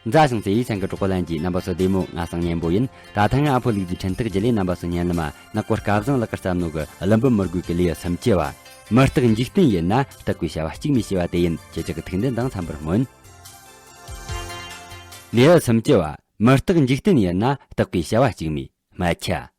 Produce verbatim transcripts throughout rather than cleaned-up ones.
མཛའ་ཞིང་བརྩེ་བའི་སེམས་ཀྱི་གྲོགས་པོ་ལྷན་རྒྱས། རྣམ་པ་ཚོ་བདེ་མོ། ང་སང་སྙན་པོ་ཡིན། ད་ཐེངས་ཨ་ཕོ་ལུག་རྫིའི་འཕྲིན་ཐག་བརྒྱུད་ལས་རྣམ་པ་ཚོ་སྙན་ལམ་ནག་པོ་སྐལ་བཟང་ལགས་ཀྱིས་བརྩམས་ནོ་གི་ཀླུ་འབུམ་མི་རྒོད་ཀྱི་ལེའུ་སུམ་ཅུ་བ། མི་རྟག་འཇིག་རྟེན་ཡིན་ན་རྟག་པའི་བྱ་བ་གཅིག་མིན་ཞེས་པ་དེ་ཡིན། ཁྱེད་ཅག་གི་ཐུགས་འདུན་དང་འཚམ་པར་སྨོན། ལེའུ་སུམ་ཅུ་བ། མི་རྟག་འཇིག་རྟེན་ཡིན་ན་རྟག་པའི་བྱ་བ་གཅིག་མིན། སྨད་ཆ།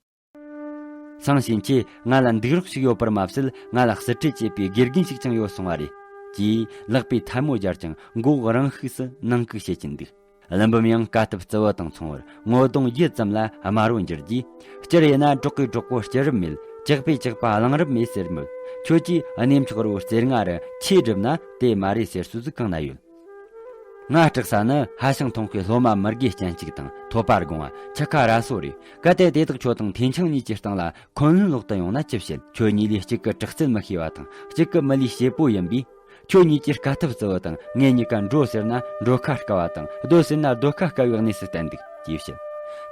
སང་ཕྱིན་ཆད་ང་ལ་འདུག་རོགས་ཤིག་ཡོད་པར་མ་ཟད། ང་ལ་གསེར་ཁྲི་བཅས་པའི་དགེ་རྒན་ཞིག་ཀྱང་ཡོད་སོང་བ་རེད། ཅེས་ལག་པས་ཐལ་མོ་སྦྱར་ཀྱང་མགོ་བོ་རང་ཤུགས་སུ་ནང་བཀུག་བྱེད་ཀྱིན་འདུག་ཀླུ་འབུམ་ཡང་དཀའ་ཐུབ་རྩི་བོ་དང་མཚུངས་པར་ངོ་གདོང་ཡུད་ཙམ་ལ་དམར་བོ་འགྱུར་རྗེས། སྤྱིར་ཡིན་ན་གྲོགས་ཀྱི་གྲོགས་པོ་སྐྱེ་རབས་མེད། ཇག་པའི་ཇག་པ་གླེང་རབས་མེད་ཟེར་མོད། ཁྱོད་ཀྱིས་གནས་མཆོག་རི་བོ་རྩེ་ལྔ་རུ་ཆས་བསྒྲུབས་ན་དེ་མ་རེད་ཟེར་སྲོལ་ཟིག་གང་ན་ཡོད། ང་སྐྲག་ས་ནི་ཧ་ཤང་ཐོང་ཁའི་སློབ་མ་མི་དགེ་སྤྱན་གཅིག་དང་ཐོད་པ་སྒོང་བ་ཁྱི་ཁ་ར་སོ་རེད། གལ་ཏེ་དེ་དག་ཁྱོད་དང་ཐེན་ཆང་གཉིས་ཀྱི་སྟེང་ལ་འཁོན་ལན་སློག་ཏུ་ཡོང་ན་ཅི་བྱེད། ཁྱོད་གཉིས་ལས་གཅིག་གི་དྲག་རྩལ་མི་ཤེས་པ་དང་གཅིག་གི་མི་ལུས་ཞེ་པོ་ཡིན་པས། ཁྱོད་གཉིས་ཀྱིས་དཀའ་ཐུབ་རྩི་བོ་དང་ངེད་གཉིས་ཀ་འགྲོ་ཟེར་ན་འགྲོ་ཁ་དཀའ་བ་དང་སྡོད་ཟེར་ན་སྡོད་ཁ་དཀའ་བའི་གནས་སུ་བསྟན་འདུག་ཅེས་བཤད།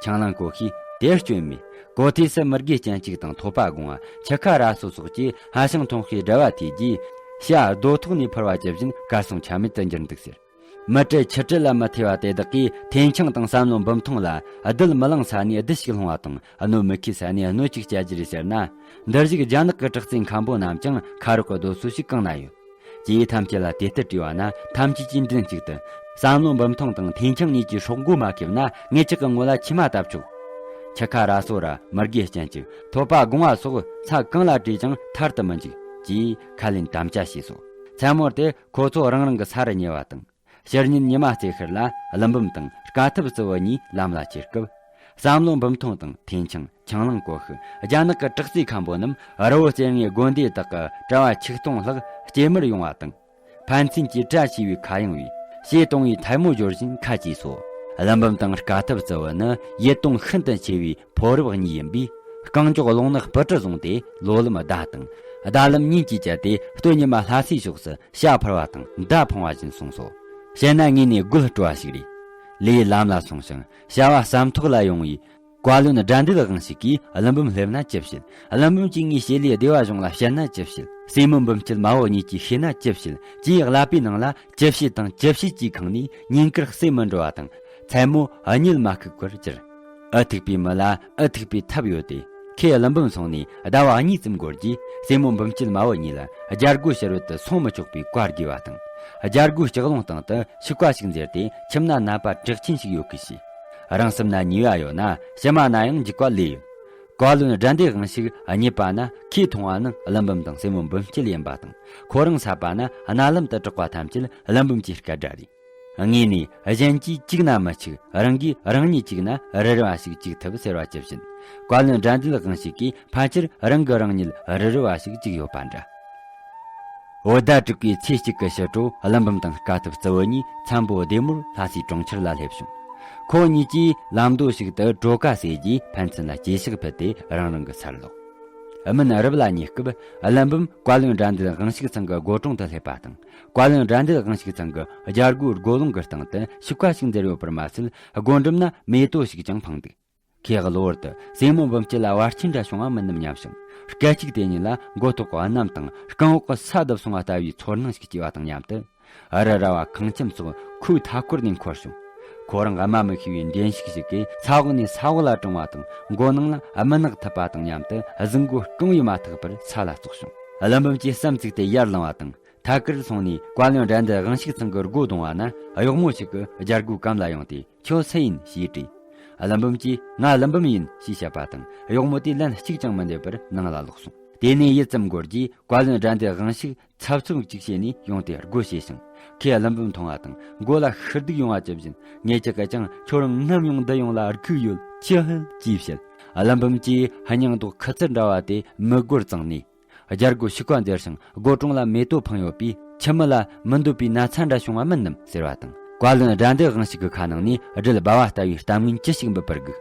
ཆང་ལང་གོ་ཤིས་དེར་སྐྱོན་མེད། གོ་ཐོས་སུ་མི་དགེ་སྤྱན་གཅིག་དང་ཐོད་པ་སྒོང་བ་ཁྱི་ཁ་ར་སོ་སོགས་ཀྱིས་ཧ་ཤང་ཐོང་ཁའི་དགྲ་བོ་ཐེ་རྗེས། བྱ་རྡོ་ཐོག་ནས་འཕུར་བ་ཇི་བཞིན་གར་སོང་ཆ་མེད་དུ་འགྱུར་འདུག་ཟེར། མི་བྲལ་ཆུ་བྲལ་ལ་མི་ཐེ་བ་དེ་དག་གིས་ཐེན་ཆང་དང་བསམ་བློ་འབུམ་ཐོང་ལ་རྡུལ་མི་ལང་ས་ནས་རྡུལ་ཞིག་ལྷུང་བ་དང་གནོད་མི་ཁེལ་ས་ནས་གནོད་ཅིག་བྱ་རྒྱུ་རེད་ཟེར་ན། འདིར་བཞུགས་རྒྱ་ནག་གི་དྲག་རྩལ་མཁན་པོ་རྣམས་ཀྱང་ཁ་རོག་གི་སྡོད་སྲོལ་ཞིག་གང་ན་ཡོད། ཅེས་ཐམས་ཅད་ལ་དེ་ལྟར་དྲིས་པ་ན། ཐམས་ཅད་ཀྱིས་མགྲིན་གཅིག་ཏུ། བསམ་བློ་འབུམ་ཐོང་དང་ཐེན་ཆང་གཉིས་ཀྱིས་སྲོག་མགོ་མ་ཁེབས་ན་ངེད་ཅག་གི་ངོ་ལ་མཆིལ་མ་བཏབ་ཆོག་ཁྱི་ཁ་ར་སོ་ར་མི་དགེ་སྤྱན་གཅིག་ཐོད་པ་སྒོང་བ་སོགས་ས་གང་ལ་བྲོས་ཀྱང་ཐར་དུ་མི་འཇུག་ཅེས་ཁ་ལན་དམ་བཅའ་བྱས་སོ། མཚན་མོར་དེ་ཁོ་ཚོ་རང་རང་གི་ས་རུ་ཉལ་བ་དང་། ཕྱི་ཉིན་ཉི་མ་རྩེ་ཤར་ལ་ཀླུ་འབུམ་དང་དཀའ་ཐུབ་རྩི་བོ་གཉིས་ལམ་ལ་ཁྱེར་སྐབས། བསམ་བློ་འབུམ་ཐོང་དང་ཐེན་ཆང་ཆང་ལང་གོ་ཤི་རྒྱ་ནག་གི་དྲག་རྩལ་མཁན་པོ་རྣམས་རི་བོ་རྩེ་ལྔའི་དགོན་སྡེ་དག་གི་གྲྭ་བ་ཆིག་སྟོང་ལྷག་སྐྱེལ་མར་ཡོང་བ་དང་། ཕན་ཚུན་གྱི་གྲྭ་ཞེས་པའི་ཁ་གཡང་བས་ཞེ་གཏོང་བའི་ཐལ་མོ་སྦྱོར་བཞིན་ཁ་གྱེས་སོ། ཀླུ་འབུམ་དང་དཀའ་ཐུབ་རྩི་བོ་ནི་ཡིད་གཏོང་ཤིན་ཏུ་ཆེ་བའི་ཕོ་རབ་གཉིས་ཡིན་པས། རྐང་མགྱོགས་རླུང་ནག་སྤུ་གྲི་བཟུང་སྟེ་ལོ་ལམ་ཟླ་དང་ཟླ་ལམ་ཉིན་གྱིས་བཅད་དེ་སྟོད་ཉི་མ་ལྷ་སའི་ཕྱོགས་སུ་བྱ་འཕུར་བ་དང་མདའ་འཕང་བ་བཞིན་སོང་སོ། བཤད་ན་ངས་ནས་རྒོལ་སྤྲོ་བ་ཞིག་རེད། ལས་ལམ་ལ་སོང་ཞིང་བྱ་བ་ཟམ་ཐོག་ལ་ཡོང་བའི་བཀའ་བློན་དགྲ་འདུལ་དབང་ཕྱུག་གིས་ཀླུ་འབུམ་སླེབས་ན་ཅི་བྱེད། ཀླུ་འབུམ་གྱིས་ངའི་བྱེད་ལས་སྡེ་བ་གཞུང་ལ་བཤད་ན་ཅི་བྱེད། སྲས་མོ་འབུམ་སྐྱིད་མ་བུ་གཉིས་ཀྱིས་ཤེས་ན་ཅི་བྱེད། ཅེས་ཀླད་པའི་ནང་ལ་ཅི་བྱེད་དང་ཅི་བྱེད་ཀྱིས་ཁེངས་ནས་ཉིན་དཀར་གསོས་མི་འགྲོ་བ་དང་། མཚན་མོ་གཉིད་མ་ཁུག་པར་གྱུར། ཨུ་ཐུག་པའི་མི་ལ་ཨུ་ཐུག་པའི་ཐབས་ཡོད་དེ། ཁོས་ཀླུ་འབུམ་སོང་ནས་ཟླ་བ་གཉིས་ཙམ་འགོར་རྗེས་སྲས་མོ་འབུམ་སྐྱིད་མ་བུ་གཉིས་ལ་རྒྱལ་སྒོ་ཕྱི་རོལ་དུ་སོང་མི་ཆོག་པའི་བཀའ་བརྒྱབ་པ་དང་། རྒྱལ་སྒོའི་ལྕགས་ལུང་སྟེང་དུ་ཤུག་པ་ཞིག་འཛེར་ཏེ་ཁྱིམ་ན་ནད་པ་གྲགས་ཆེན་ཞིག་ཡོད་གི་ཞེས། རང་སེམས་ན་ཉེས་པ་ཡོད་ན་ཕྱི་མ་ན་ཡང་འཇིགས་པ་ལོས་ཡོད། བཀའ་བློན་དགྲ་འདུལ་དབང་ཕྱུག་རྙེད་པ་ན་ཁོས་མཐོང་བ་ནི་ཀླུ་འབུམ་དང་སྲས་མོ་འབུམ་སྐྱིད་ཡིན་པ་དང་། ཁོ་རང་བསད་པ་ན་རྣ་ལམ་དུ་གྲགས་པ་ཐམས་ཅད་ཀླུ་འབུམ་གྱི་སྐད་སྒྲ་རེད། དངོས་ནས་གཞན་གྱིས་གཅིག་ན་མི་ཆིག་རང་གིས་རང་ཉིད་གཅིག་ན་རི་རི་བ་ཞིག་གཅིག་ཐུབ་ཟེར་བ་ཇི་བཞིན། བཀའ་བློན་དགྲ་འདུལ་དབང་ཕྱུག་གིས་ཕལ་ཆེར་རང་གིས་རང་ཉིད་རི་རི་བ་ཞིག་གཅིག་ཡོད་པ་འདྲ། བོད་ཟླ་དྲུག་པའི་ཚེས་གཅིག་གི་ཕྱི་དྲོ་ཀླུ་འབུམ་དང་དཀའ་ཐུབ་རྩི་བོ་གཉིས་འཚམས་པོ་བདེ་མོར་ལྷ་སའི་གྲོང་ཁྱེར་ལ་སླེབས་བྱུང་། ཁོ་གཉིས་ཀྱིས་ལམ་མདོ་ཞིག་ཏུ་གྲོ་ཁ་ཟོས་རྗེས་ཕན་ཚུན་ལ་གྱེས་ཕྱག་ཕུལ་ཏེ་རང་རང་གི་སར་ལོག་སྨན་རབ་ལ་ཉེ་སྐབས་ཀླུ་འབུམ་བཀའ་བློན་དགྲ་འདུལ་དབང་ཕྱུག་ཚང་གི་སྒོ་དྲུང་དུ་སླེབས་པ་དང་། བཀའ་བློན་དགྲ་འདུལ་དབང་ཕྱུག་ཚང་གི་རྒྱལ་སྒོའི་སྒོ་ལུང་གི་སྟེང་དུ་ཤུག་པ་ཞིག་འཛེར་ཡོད་པར་མ་ཟད། སྒོ་འགྲམ་ན་མེ་ཏོག་ཞིག་ཀྱང་འཕངས་འདུག་ཁོས་གློ་བུར་དུ་སྲས་མོ་འབུམ་སྐྱིད་ལ་བར་ཆད་འདྲ་བྱུང་བ་མིན་ནམ་སྙམ་ཞིང་། སྐད་ཅིག་དེ་ཉིད་ལ་མགོ་ཐོག་གི་གནམ་དང་རྐང་འོག་གི་ས་བརྡིབས་སོང་བ་ལྟ་བུའི་ཚོར་སྣང་ཞིག་སྐྱེས་པ་དང་མཉམ་དུ། རི་ར་བ་ཁང་ཁྱིམ་སོགས་ཁོའི་མཐའ་འཁོར་ནས་འཁོར་བྱུང་། ཁོ་རང་སྨྲ་མི་ཤེས་པའི་འདྲེན་ཤུགས་ཤིག་གིས་ས་འོག་ནས་ས་འོག་ལ་དྲངས་པ་དང་། མགོ་ནང་ལ་སྨུག་ནག་ཐིབས་པ་དང་མཉམ་དུ་གཟིགས་མགོ་རྐང་བས་མ་ཐེག་པར་ས་ལ་བཙོག་བྱུང་། ཀླུ་འབུམ་གྱིས་བསམ་བཙུགས་ཏེ་ཡར་ལངས་པ་དང་། ཐད་ཀར་སོང་ནས་བཀའ་བློན་དགྲ་འདུལ་དབང་ཕྱུག་ཚང་གི་སྒོ་རྡུང་བ་ན། གཡོག་མོ་ཞིག་གིས་རྒྱལ་སྒོའི་གམ་ལ་ཡོང་སྟེ། ཁྱོད་སུ་ཡིན་ཞེས་དྲིས། ཀླུ་འབུམ་གྱིས་ང་ཀླུ་འབུམ་ཡིན་ཞེས་བཤད་པ་དང་། གཡོག་མོ་དེས་ལན་གཅིག་ཀྱང་མི་འདེབས་པར་ནང་ལ་ལོག་སོང་། དེ་ནས་ཡུད་ཙམ་འགོར་རྗེས་བཀའ་བློན་དགྲ་འདུལ་དབང་ཕྱུག་འཚབ་འཚུབ་ཅིག་བྱས་ནས་ཡོང་སྟེ་སྒོ་ཕྱེ་ཞིང་། ཁོས་ཀླུ་འབུམ་མཐོང་བ་དང་སྒོ་ལ་ཤི་སྡུག་ཡོང་བ་ཇི་བཞིན། ངེད་ཅག་གིས་ཀྱང་ཁྱོད་རང་ནམ་ཡོང་འདི་ཡོང་ལ་སྒུག་ཡོད་ཅི་ཕོད་ཅེས་བཤད། ཀླུ་འབུམ་གྱིས་སྙིང་མདོག་ཁུ་ཚུར་འདྲ་བ་དེ་མིག་སྒོར་བཙངས་ནས། རྒྱལ་སྒོ་ཤུག་པ་འཛེར་ཞིང་སྒོ་དྲུང་ལ་མེ་ཏོག་འཕངས་ཡོད་པས། ཁྱིམ་མི་ལ་མི་འདོད་པའི་ན་ཚ་འདྲ་བྱུང་བ་མིན་ནམ་ཟེར་བ་དང་། བཀའ་བློན་དགྲ་འདུལ་དབང་ཕྱུག་གི་ཁ་ནང་ནས་སྦྲུལ་སྦ་བ་ལྟ་བུའི་གཏམ་ངན་ཅི་ཞིག་འབུད་པར་སྒུག་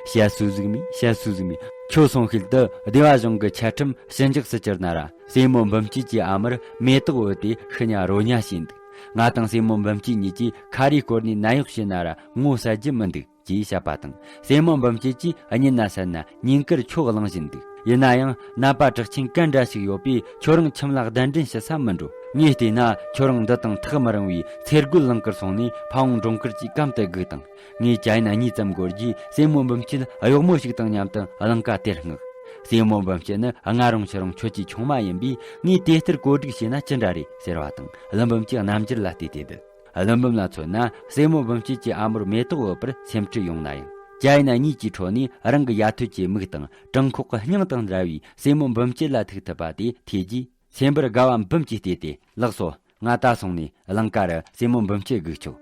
བཤད་སྲོལ་ཟིག་མེད། བཤད་སྲོལ་ཟིག་མེད། ཁྱོད་སོང་ཤུལ་དུ་སྡེ་བ་གཞུང་གི་ཆ་ཁྲིམས་ཞི་འཇགས་སུ་གྱུར་ན་ར། སྲས་མོ་འབུམ་སྐྱིད་ཀྱི་ཨ་མར་མེ་ཏོག་འོད་དེ་ཤི་ཉ་རོ་ཉ་བྱས་འདུག་ང་དང་སྲས་མོ་འབུམ་སྐྱིད་གཉིས་ཀྱིས་ཁ་རས་བསྐོར་ནས་ནད་གཡོག་བྱས་ན་ར་ངོ་ཟ་རྒྱུ་མི་འདུག་ཅེས་བཤད་པ་དང་། སྲས་མོ་འབུམ་སྐྱིད་ཀྱིས་གཉིད་ན་སད་ན་ཉིན་དཀར་ཁྱོད་གླེང་བཞིན་འདུག་ཡིན་ན་ཡང་ནད་པ་གྲགས་ཆེན་གན་འདྲ་ཞིག་ཡོད་པས། ཁྱོད་རང་ཁྱིམ་ལ་གདན་འདྲེན་ཞུ་ས་མི་འགྲོ། ངས་བལྟས་ན་ཁྱོད་རང་འདི་དང་ཐག་མི་རིང་བའི་ཚེ་སྒོ་ལང་ཀར་སོང་ནས་ཕ་བོང་འབྲོང་དཀར་གྱི་གམ་དུ་སྒུག་དང་། ངས་ཅ་ཡིན་གཉིས་ཙམ་འགོར་རྗེས་སྲས་མོ་འབུམ་སྐྱིད་གཡོག་མོ་ཞིག་དང་མཉམ་དུ་གླིང་ཀ་དེར་མངགས། སྲས་མོ་འབུམ་སྐྱིད་ནི་སྔ་རུང་ཕྱི་རུང་ཁྱོད་ཀྱི་ཆུང་མ་ཡིན་པས། ངས་དེ་ལྟར་བཀོད་སྒྲིག་བྱས་ན་ཅི་འདྲ་རེད་ཟེར་བ་དང་། ཀླུ་འབུམ་གྱིས་རྣམ་འགྱུར་ལ་བལྟས་ཏེ་འདུག་ཀླུ་འབུམ་ལ་མཚོན་ན་སྲས་མོ་འབུམ་སྐྱིད་ཀྱི་ཨ་མོར་མེ་ཏོག་འོད་པར་སེམས་ཁྲལ་ཡོང་ན་ཡང་། ཅ་ཡིན་གཉིས་ཀྱི་ཁྲོད་ནས་རང་གི་ཡ་ཐོད་ཀྱི་མིག་དང་། བྲང་ཁོག་གི་སྙིང་དང་འདྲ་བའི་སྲས་མོ་འབུམ་སྐྱིད་ལ་ཐུག་ཐུབ་པ་དེ་ཐོས་རྗེས། སེམས་པར་དགའ་བ་འབུམ་གྱིས་བརྟས་ཏེ། ལགས་སོ། ང་ད་སོང་ནས་གླིང་ཀ་རུ་སྲས་མོ་འབུམ་སྐྱིད་སྒུག་ཆོག་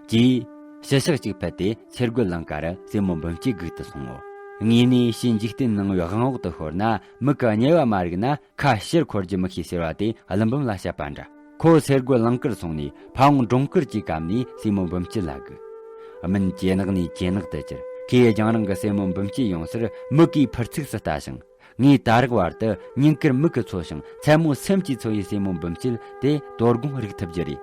ཅེས། ཕྱི་ཕྱོགས་གཅིག་ཕེབས་ཏེ་ཚེ་སྒོ་ལང་ཀ་རུ་སྲས་མོ་འབུམ་སྐྱིད་སྒུག་ཏུ་སོང་ངོ་། དངོས་གནས་ཕྱིའི་འཇིག་རྟེན་ནང་བའི་དབང་འོག་ཏུ་ཤོར་ན། མིག་གི་དམྱལ་བ་མ་རིག་ན་ཁ་ཕྱིར་འཁོར་རྒྱུ་མི་ཤེས་ཟེར་བ་དེ་ཀླུ་འབུམ་ལ་བཤད་པ་འདྲ། ཁོ་ཚེ་སྒོ་ལང་ཀར་སོང་ནས་ཕ་བོང་འབྲོང་དཀར་གྱི་གམ་ནས་སྲས་མོ་འབུམ་སྐྱིད་ལ་སྒུག་སྨིན་ཇེ་ནག་ནས་ཇེ་ནག་ཏུ་གྱུར། ཁོས་རྒྱང་རིང་གི་སྲས་མོ་འབུམ་སྐྱིད་ཡོང་སར་མིག་གིས་ཕུར་ཚུགས་སུ་ལྟ་ཞིང་། ངས་ད་རག་བར་དུ་ཉིན་དཀར་མིག་གིས་འཚོ་ཞིང་མཚན་མོ་སེམས་ཀྱིས་འཚོ་བའི་སྲས་མོ་འབུམ་སྐྱིད་དེ་དོ་དགོང་རིག་ཐུབ་རྒྱུ་རེད།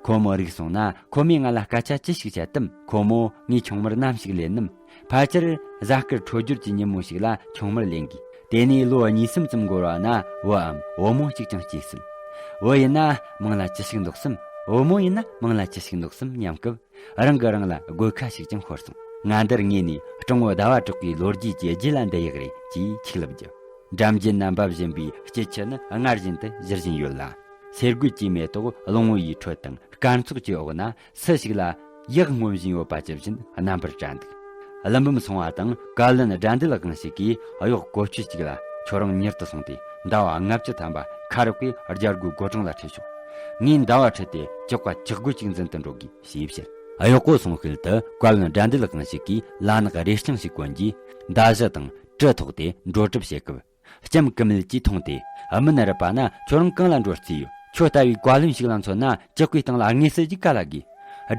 ཁོ་མོ་རིག་སོང་ན་ཁོ་མོས་ང་ལ་སྐད་ཆ་ཅི་ཞིག་བཤད་དམ། ཁོ་མོ་ངས་ཆུང་མར་ནམ་ཞིག་ལེན་ནམ། ཕལ་ཆེར་གཟའ་སྐར་འཕྲོད་སྦྱོར་གྱི་ཉིན་མོ་ཞིག་ལ་ཆུང་མར་ལེན་དགོས། དེ་ནས་ལོ་གཉིས་གསུམ་ཙམ་འགོར་བ་ན་བུའམ་བུ་མོ་གཅིག་ཀྱང་སྐྱེས་སྲིད། བུ་ཡིན་ན་མིང་ལ་ཅི་ཞིག་འདོགས་སམ། བུ་མོ་ཡིན་ན་མིང་ལ་ཅི་ཞིག་འདོགས་སམ་སྙམ་སྐབས། རང་གིས་རང་ལ་དགོད་ཁ་ཞིག་ཀྱང་ཤོར་སོང་། ང་འདིར་ངེས་ནས་སྤྲང་བོ་ཟླ་བ་གྲགས་པའི་ལོ་རྒྱུས་ཀྱི་རྗེས་ལ་འདི་ཡག་རེད་ཅེས་ཆིག་ལབ་རྒྱུ། འགྲམ་གྱི་ནམ་པ་བཞིན་པའི་སྐྱིད་ཆུ་ནི་སྔར་བཞིན་དུ་བཞུར་བཞིན་ཡོད་ལ། སེར་རྒོད་ཀྱི་མེ་ཏོག་གླང་བོ་ཡི་ཁྲོད་དང་སྐར་ཚོགས་ཀྱི་འོག་ན་སུ་ཞིག་ལ་ཡག་ངོམ་བཞིན་ཡོད་པ་ཇི་བཞིན་རྣམ་པར་བཀྲ་འདུག་ཀླུ་འབུམ་སོང་བ་དང་བཀའ་བློན་དགྲ་འདུལ་དབང་ཕྱུག་གིས་གཡོག་བཀོལ་སྤྱོད་ཅིག་ལ་ཁྱོད་རང་མྱུར་དུ་སོང་སྟེ་ཟླ་བ་ལྔ་བཅུ་ཐམ་པ་ཁ་རོག་གིས་རྒྱལ་སྒོའི་སྒོ་གྲོང་ལ་ཁྲིད་ཤོག་ངས་ཟླ་བ་ཁྲིད་དེ་ཇག་པ་ཇག་རྒོད་ཅིག་འཛིན་དུ་འགྲོ་དགོས་ཞེས་བཤད། གཡོག་པོ་སོང་ཁུལ་དུ་བཀའ་བློན་དགྲ་འདུལ་དབང་ཕྱུག་གིས་ལ་ནག་རེ་རྐྱང་ཞིག་གོན་རྗེས་མདའ་གཞུ་དང་གྲི་ཐོགས་ཏེ་འགྲོ་གྲབས་བྱེད་སྐབས། ལྕམ་ཀུ་མིད་ཀྱིས་མཐོང་སྟེ། མི་ནི་རུ་པ་ན་ཁྱོད་རང་གང་ལ་འགྲོ་རྩིས་ཡོད། ཁྱོད་ལྟ་བུའི་བཀའ་བློན་ཞིག་ལ་མཚོན་ན་ཇག་པའི་སྟེང་ལ་དངོས་སུ་ཞིག་ག་ལ་དགོས།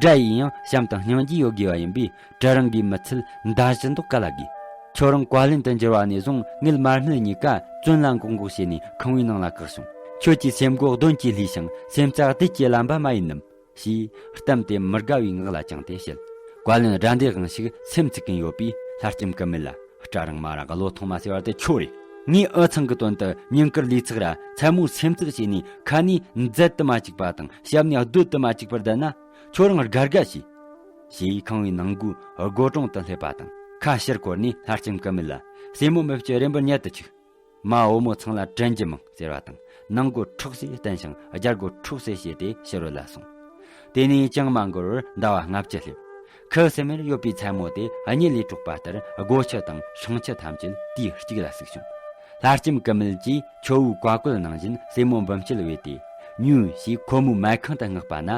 དགྲ་ཡིན་ཡང་བྱམས་དང་སྙིང་རྗེ་ཡོད་དགོས་པ་ཡིན་པས་གྲི་རང་གིས་མི་ཚུད་མདའ་གཞུ་འདོགས་ག་ལ་དགོས། ཁྱོད་རང་བཀའ་བློན་དུ་འགྱུར་བ་ནས་བཟུང་ངེད་མར་སྨད་གཉིས་ཀ་བཙོན་ལ་འགོག་འགོག་བྱས་ནས་ཁང་བའི་ནང་ལ་བཀག་བྱུང་། ཁྱོད་ཀྱིས་སེམས་སྒོ་གདོན་གྱིས་བསླུས་ཤིང་སེམས་རྩ་བདུད་ཀྱིས་བརླན་པ་མ་ཡིན་ནམ། ཞེས་གཏམ་དེ་མི་དགའ་བའི་ངག་ལ་བཅངས་ཏེ་བཤད། བཀའ་བློན་དགྲ་འདུལ་དབང་ཕྱུག་སེམས་ཚིག་གིན་ཡོད་པས་ལྷ་ལྕམ་ཀུ་མིད་ལ་སྐྲ་རིང་མ་རིང་བློ་ཐོངས་མ་ཟེར་བ་དེ་ཁྱོད་རེད། ངས་འུ་ཚང་གི་དོན་དུ་ཉིན་དཀར་ལས་ཚགས་ར་མཚན་མོ་སེམས་ཚེགས་བྱས་ནས་ཁ་ནས་མཛད་དུ་མ་བཅུག་པ་དང་ཞབས་ནས་སྡོད་དུ་མ་བཅུག་པར་བསྡད་ན་ཁྱོད་རང་དགའ་དགའ་བྱོས། ཞེས་ཁང་བའི་ནང་སྒོའི་སྒོ་དྲུང་དུ་སླེབས་པ་དང་ཁ་ཕྱིར་བསྐོར་ནས་ལྷ་ལྕམ་ཀུ་མིད་ལ་སྲས་མོ་མི་བཅུ་རན་པོར་ཉལ་དུ་བཅུག་མ་བུ་མོ་ཚང་ལ་དྲན་རྒྱུ་མང་ཟེར་བ་དང་ནང་སྒོ་ཁྲོག་སེ་བསྟན་ཞིང་རྒྱལ་སྒོ་ཁྲོག་སེ་ཕྱེས་ཏེ་ཕྱི་རོལ་ལ་སོང་། དེ་ནས་ཅང་མ་འགོར་བར་ཟླ་བ་ལྔ་བཅུ་སླེབས། ཁུ་སིམ་མེར་ཡོད་པའི་མཚན་མོ་དེ་གཉིད་ལས་དཀྲོགས་པ་ལྟར་སྒོ་ཆུ་དང་སྲུང་ཆུ་ཐམས་ཅད་དུས་གཅིག་ལ་ཟུག་བྱུང་། ལྷ་ལྕམ་ཀུ་མིད་ཀྱིས་ཁྱོ་བོའི་བཀའ་བཀོད་ནང་བཞིན་སྲས་མོ་འབུམ་སྐྱིད་བོས་ཏེ། ཉོན་ཞེས་ཁོ་མོའི་མལ་ཁང་དུ་མངགས་པ་ན་